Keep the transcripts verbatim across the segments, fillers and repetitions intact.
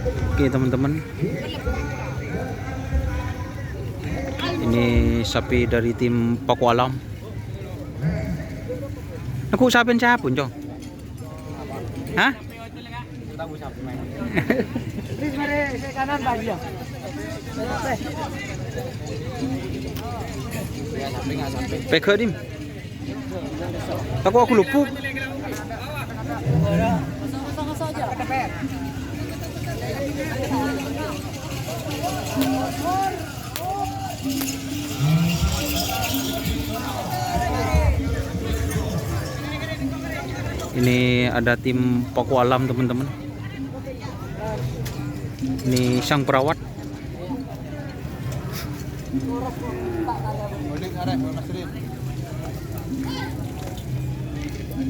Oke, teman-teman. Ini sapi dari tim Paku Alam. Aku sapiyan siapa, Cong? Hah? Pega, Dim. Aku, aku lupuk. Ini ada tim Paku Alam, teman-teman. Ini sang perawat.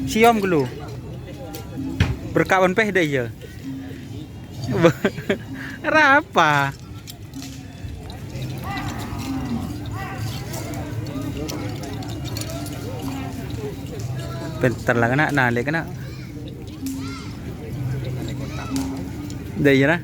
Siom dulu. Berkawan peh deh ya. Rapa? Bentar lah, kena, nah, lihat kena. Dah, iya, nah.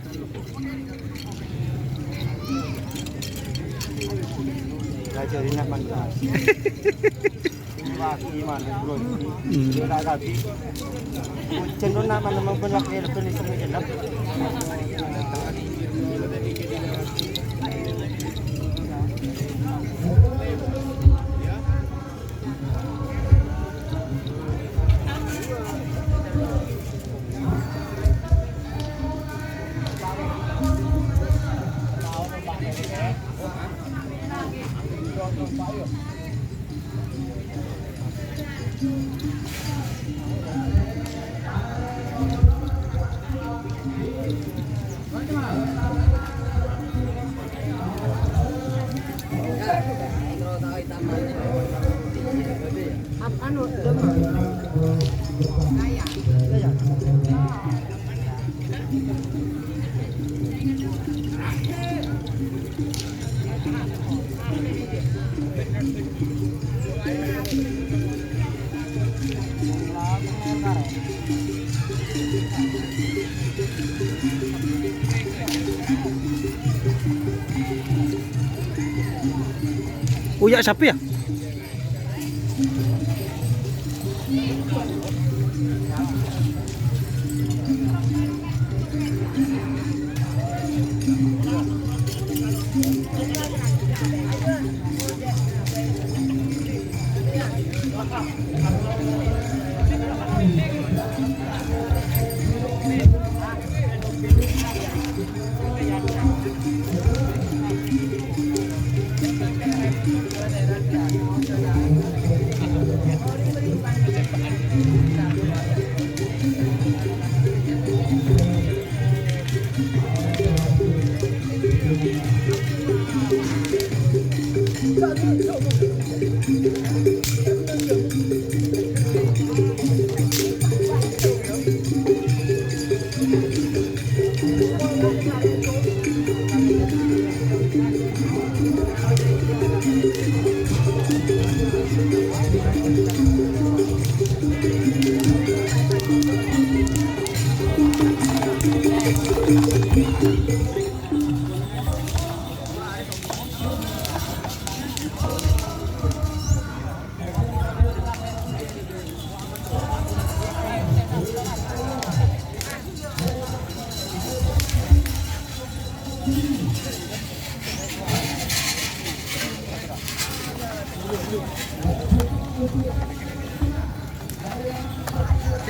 Uya' sapi ya?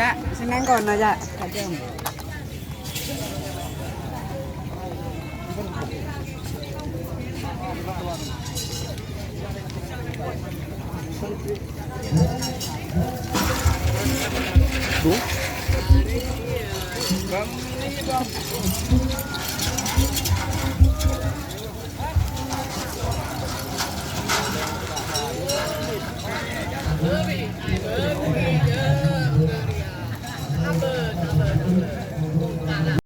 Cak, sing nang kono, Cak. Kadang. Tuh.